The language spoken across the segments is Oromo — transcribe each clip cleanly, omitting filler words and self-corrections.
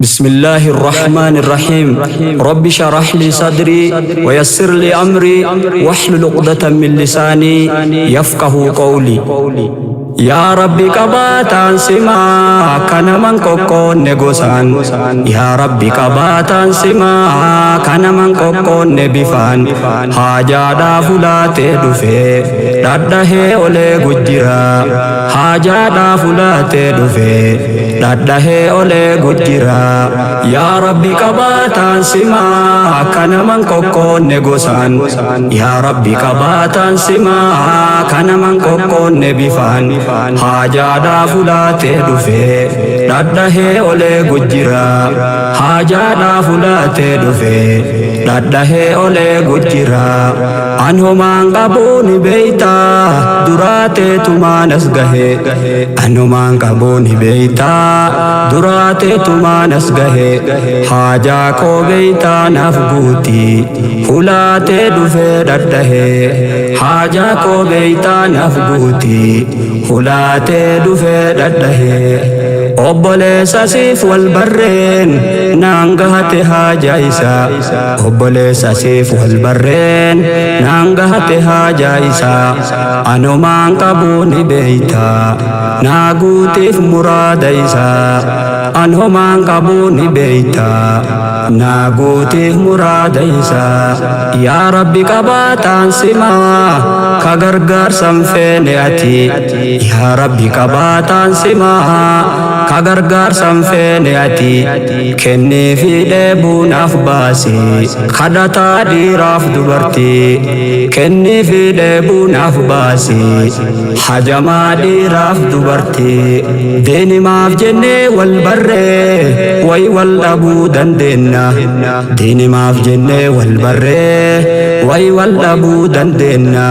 بسم الله الرحمن الرحيم رب شرح لي صدري ويسر لي أمري واحلل عقدة من لساني يفقه قولي Yaa Rabbi qabaataan simaa kana man qoqqoonne gosaan. Yaa Rabbi qabaataan simaa kana man qoqqoonne bifaan. Haajaadhaa fulaatee dhufee dhadhahee olee gujjira. Haajaadhaa fulaatee dhufee dhadhahee olee gujjira. Yaa Rabbi qabaataan simaa kana man qoqqoonne gosaan. Yaa Rabbi qabaataan simaa kana man qoqqoonne bifaan. Haajaadhaa fulaatee dhufee dhadhahee olee gujjira. Haajaadhaa fulaatee dhufee dhadhahee olee gujjira. An homaan qabuu ni beeytaa duraatee tumaan as gahe. An homaan qabuu ni beeytaa duraatee tumaan as gahe. Haajaa koo beeytaa naaf guuti fulaatee dhufee dhadhahee. Haajaa koo beeytaa naaf guuti fulaatee dhufee dhadhahee. Obboleessa siif wal barreen naan gahate haajaa isaa. Obboleessa siif wal barreen naan gahate haajaa isaa. Anumaan qabuu ni beeytaa naa guutiif muraada isaa. An homaan qabuu ni beeytaa naa guutiif muraada isaa. Yaa Rabbi qabaataan simaa ka gargaarsan feene ati. Yaa Rabbi qabaataan simaa ka gargaarsan feene ati. Kennii fi dheebuu naaf baasi kadhataa dhiiraaf dubartii. Kennii fi dheebuu naaf baasi hajamaa dhiiraaf dubartii. Deenimaaf jennee wal barree way wal dhabuu dandeenna. Deenimaaf jennee wal barree way wal dhabuu dandeenna.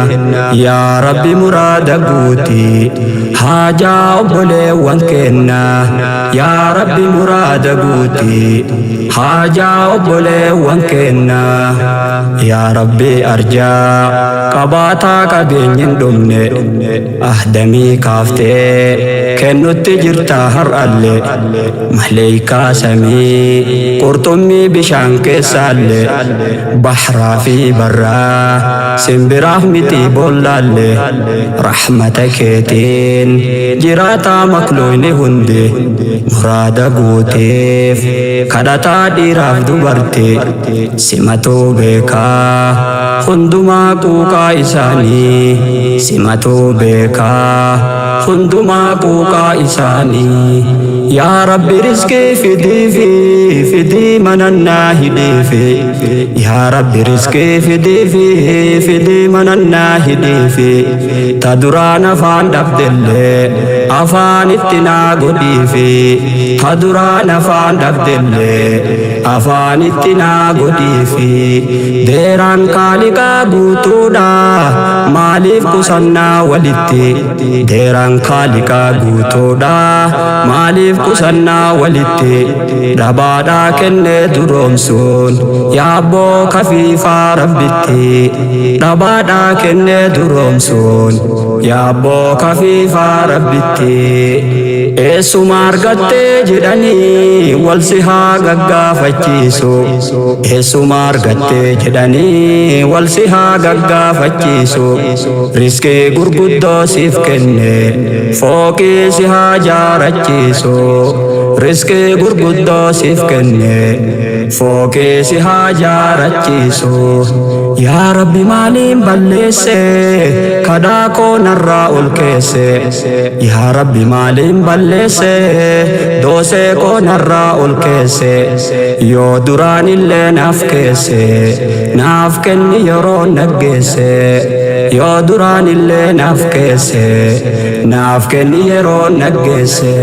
Yaa Rabbi muraada guuti haajaa obboleewwan keenna. Yaa Rabbi muraada guuti haajaa obboleewwan keenna. Yaa Rabbi arjaa qabaataa qabeenyi hin dhumne ahdamii kaaftee kennutti jirta har'allee. Maleeykaa samii qurxummii bishaan keessaallee bahraa fi barraa simbiraaf miti boollaallee rahmata keetiin jiraataa makluuyni hundi muraada guuteef kadhataa dhiiraaf dubartii simatuu beekaa hundumaa quuqaa isaanii. Simatuu beekaa hundumaa quuqaa isaanii. Yaa Rabbi riskii fidiifi fidii manannaa hidhiifi. Yaa Rabbi riskii fidiifi fidii manannaa hidhiifi. Ta duraan afaan dhabdellee afaan itti naa godhiifi. Ta duraan afaan dhabdellee afaan itti naa godhiifi. Deeraan kaaliqaa guutuudha maaliif qusannaa walitti. Deeraan kaaliqaa guutuudha maaliif qusannaa walitti. Dhabaadhaa kennee duroomsuun yaabboo kafiifaa rabbitti. Dhabaadhaa kennee duroomsuun yaabboo kafiifaa rabbitti. Eessuma argattee jedhanii wal si haa gaggaafachiisu. Eessuma argattee jedhanii wal si haa gaggaafachiisu. Riskii gurguddoo siif kenne fooqii si haa jaarachiisu. Riskii gurguddoo siif kenne fooqii si haa jaarachiisu. Yaa Rabbi maaliin balleesse kadhaa koo narraa ol keesse. Yaa Rabbi maaliin balleesse doosee koo narraa ol keesse. Yoo duraan illee naaf keesse naaf kenni yeroo naggeesse. Yoo duraan illee naaf keesse naaf kenni yeroo naggeesse.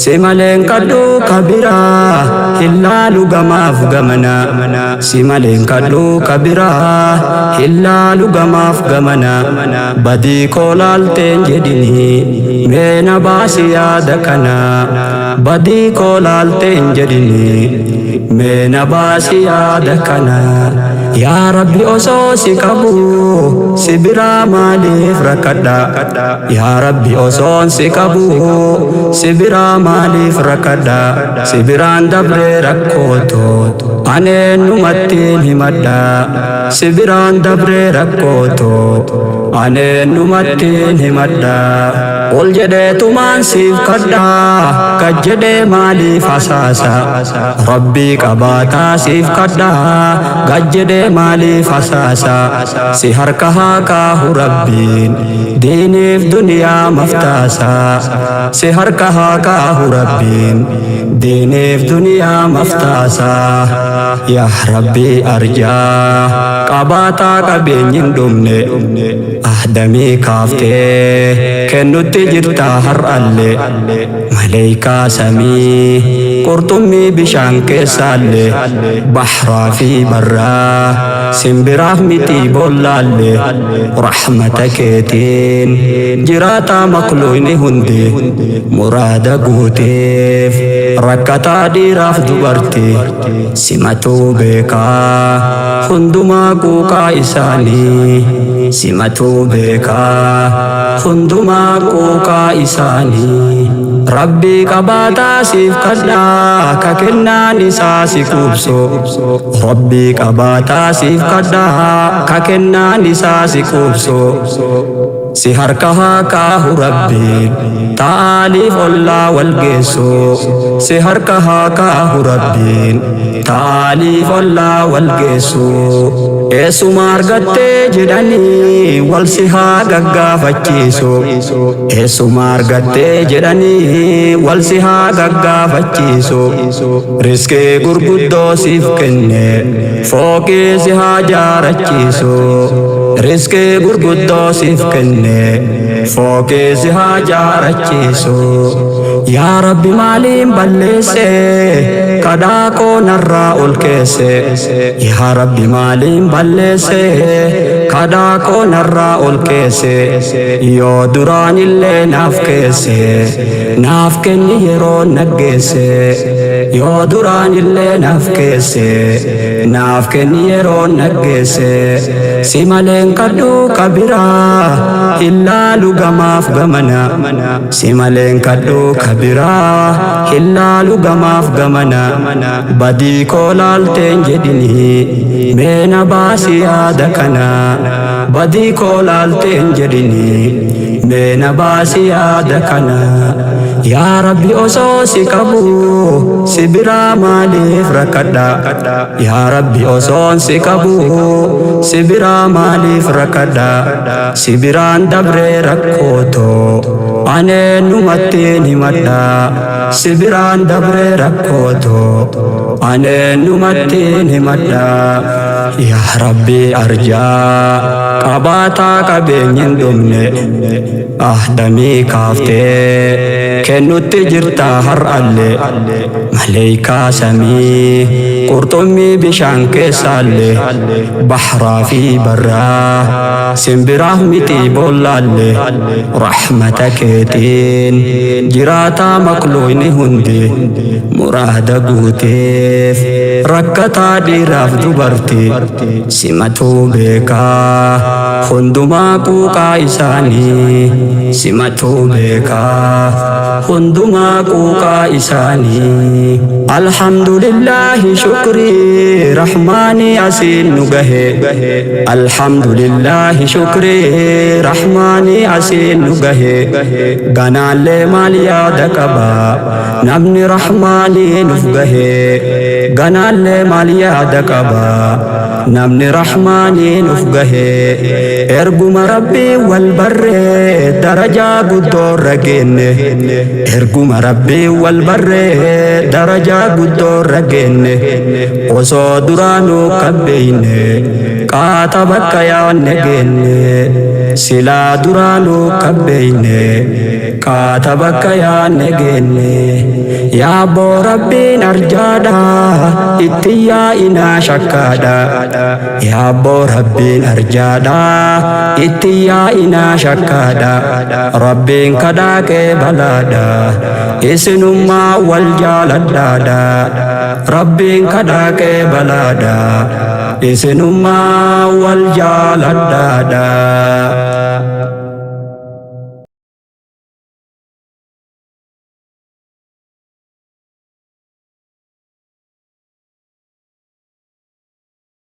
Si maleen kadhuu kabiraa hin laalu gamaaf gamana. Si maleen kadhuu kabiraa hin laalu gamaaf gamana. Badii koo laalteen jedhini mee na baasi yaada kana. Badii koo laalteen jedhini mee na baasi yaada kana. Yaa Rabbi osoo si qabu si biraa maaliif rakkadha? Yaa Rabbi osoon si qabu si biraa maaliif rakkadha? Si biraan dabree rakkooto aneennumattiin himadha. Si biraan dabree rakkooto aneennumattiin himadha. Ol jedheetumaan siif kadha, gad jedhee maaliif hasaasa? Rabbii qabaataa siif kadha, gad jedhee maaliif hasaasa? Si harka haa kaahu Rabbiin, diiniif duniyaa maftaasa. Si harka haa kaahu Rabbiin, diiniif duniyaa maftaasa. Yaa Rabbii arjaa, qabaataa qabeenyi hin dhumne, ahdamii kaaftee kennutti jirtaa har'allee. Maleeykaa samii, qurxummii bishaan keessaallee, bahraa fi barraa, simbiraaf mixii boollaallee, rahmata keetiin jiraataa makluuqni hundi muraada guuteef rakkataa dhiiraaf dubartii simatuu beekaa hundumaa quuqaa isaanii, simatuu beekaa hundumaa quuqaa isaanii. Rabbii qabaataa siif kadhaa, ka kennaan isaa si quubsu. Rabbii qabaataa siif kadhaa, ka kennaan isaa si quubsu. Si harka haa kaahu Rabbiin, ta'aaliif ollaa wal geessu. Si harka haa kaahu Rabbiin, ta'aaliif ollaa wal geessu. Eessuma argattee jedhanii wal si haa gaggaafachiisu. Eessuma argattee jedhanii wal si haa gaggaafachiisu. Riskii gurguddoo siif kenne fooqii si haa jaarachiisu. Riskii gurguddoo siif kenne fooqii si haa jaarachiisu. Yaa Rabbi maaliin balleesse kadhaa koo narraa ol keesse? Yaa Rabbi maaliin balleesse kadhaa koo narraa ol keesse? Yoo duraanillee naaf keesse, naaf kenni yeroo naggeesse. Yoo duraanillee naaf keesse, naaf kenni yeroo naggeesse. Si maleen kadhuu kabiraa, hillaalu gamaaf gamana. Si maleen kadhuu kabiraa, hillaalu gamaaf gamana. Badii koo laalteen jedhini, meena baasi yaada kana. Badii koo laalteen jedhini, meena baasi yaada kana. Yaa Rabbi osoo si qabu si biraa maaliif rakkadha? Yaa Rabbi osoon si qabu si biraa maaliif rakkadha? Si biraan dabree rakkooto aneennumattiin himadha. Si biraan dabree rakkooto aneennumattiin himadha. Yaa Rabbi arjaa qabaataa qabeenyi hin dhumne, ahdamii kaaftee kennutti jirtaa har'allee. Maleeykaa samii, qurxummii bishaan keessaallee, bahraa fi barraa, simbiraaf mixii boollaallee, rahmata keetiin jiraataa makluuqni hundi muraada guuteef rakkataa dhiiraaf dubartii simatuu beekaa hundumaa quuqaa isaanii, simatuu beekaa hundumaa quuqaa isaanii. Alhamdulillahi shukrii rahmaanii asiin nu gahe. Alhamdulillahi shukrii rahmaanii asiin nu gahe. Ganaallee maal yaada qaba namni rahmaanii nuuf gahe? Ganaallee maal yaada qaba namni rahmaanii nuuf gahe? Erguma Rabbii wal barree darajaa guddoorra geenne. Erguma Rabbii wal barree darajaa guddoorra geenne. Osoo duraanuu kabbeeyne qaata bakka yaanne geenne. Silaa duraanuu kabbeeyne Qaata bakka yaanne geenne. Yaabboo Rabbiin arjaadha, itti yaa'inaa shakkaadha. Yaabboo Rabbiin arjaadha, itti yaa'inaa shakkaadha. Rabbiin kadhaa qee balaadha, isinummaa wal jaaladhaadha. Rabbiin kadhaa qee balaadha, isinummaa wal jaaladhaadha.